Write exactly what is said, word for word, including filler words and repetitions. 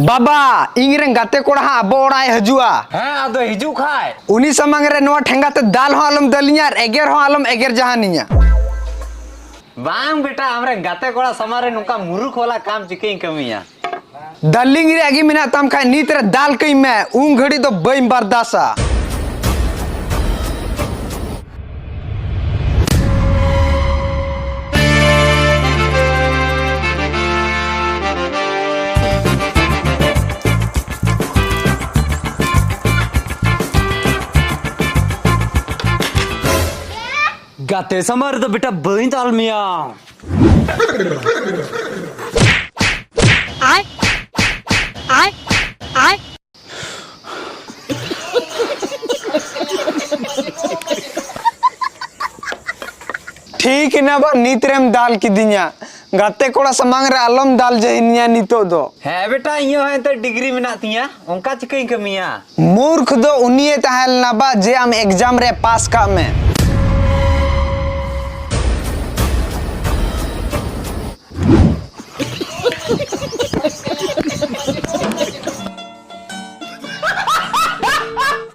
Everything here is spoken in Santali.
ᱵᱟᱵᱟ, ᱤᱧ ᱨᱮᱱ ᱜᱟᱛᱮ ᱠᱚᱲᱟ ᱦᱟᱸᱜ ᱟᱵᱚ ᱚᱲᱟᱜ ᱮ ᱦᱤᱡᱩᱜᱼᱟ᱾ ᱦᱮᱸ, ᱟᱫᱚ ᱦᱤᱡᱩᱜ ᱠᱷᱟᱡ᱾ ᱩᱱᱤ ᱥᱟᱢᱟᱝ ᱨᱮ ᱱᱚᱣᱟ ᱴᱷᱮᱸᱜᱟ ᱛᱮ ᱫᱟᱞ ᱦᱚᱸ ᱟᱞᱚᱢ ᱫᱟᱞᱤᱧᱟ ᱟᱨ ᱮᱜᱮᱨ ᱦᱚᱸ ᱟᱞᱚᱢ ᱮᱜᱮᱨ ᱡᱟᱦᱟᱱᱤᱧᱟ᱾ ᱵᱟᱝ ᱵᱮᱴᱟ, ᱟᱢᱨᱮᱱ ᱜᱟᱛᱮ ᱠᱚᱲᱟ ᱥᱟᱢᱟᱝ ᱨᱮ ᱱᱚᱝᱠᱟ ᱢᱩᱨᱩᱠᱷ ᱵᱟᱞᱟ ᱠᱟᱢ ᱪᱤᱠᱟᱹᱧ ᱠᱟᱹᱢᱤᱭᱟ? ᱫᱟᱞᱤᱝ ᱨᱮᱭᱟᱜ ᱜᱮ ᱢᱮᱱᱟᱜ ᱛᱟᱢ ᱠᱷᱟᱡ ᱱᱤᱛ ᱨᱮ ᱫᱟᱞ ᱠᱟᱹᱧ ᱢᱮ, ᱩᱱ ᱜᱷᱟᱹᱲᱤᱡ ᱫᱚ ᱵᱟᱹᱧ ᱵᱟᱨᱫᱟᱥᱟ᱾ ᱜᱟᱛᱮ ᱥᱟᱢᱟᱝ ᱨᱮᱫᱚ ᱵᱮᱴᱟ ᱵᱟᱹᱧ ᱫᱟᱞ ᱢᱮᱭᱟ᱾ ᱴᱷᱤᱠ ᱮᱱᱟ ᱵᱟ, ᱱᱤᱛ ᱨᱮᱢ ᱫᱟᱞ ᱠᱤᱫᱤᱧᱟ᱾ ᱜᱟᱛᱮ ᱠᱚᱲᱟ ᱥᱟᱢᱟᱝ ᱨᱮ ᱟᱞᱚᱢ ᱫᱟᱞ ᱡᱟᱹᱦᱤᱱᱤᱧᱟ ᱱᱤᱛᱚᱜ ᱫᱚ᱾ ᱦᱮᱸ ᱵᱮᱴᱟ, ᱤᱧᱟᱹᱜ ᱦᱚᱸ ᱮᱱᱛᱮ ᱰᱤᱜᱽᱨᱤ ᱢᱮᱱᱟᱜ ᱛᱤᱧᱟ, ᱚᱱᱠᱟ ᱪᱤᱠᱟᱹᱧ ᱠᱟᱹᱢᱤᱭᱟ? ᱢᱩᱨᱠᱷ ᱫᱚ ᱩᱱᱤᱭᱮ ᱛᱟᱦᱮᱸ ᱞᱮᱱᱟ ᱵᱟ, ᱡᱮ ᱟᱢ ᱮᱠᱡᱟᱢ ᱨᱮ ᱯᱟᱥ ᱠᱟᱜ ᱢᱮ᱾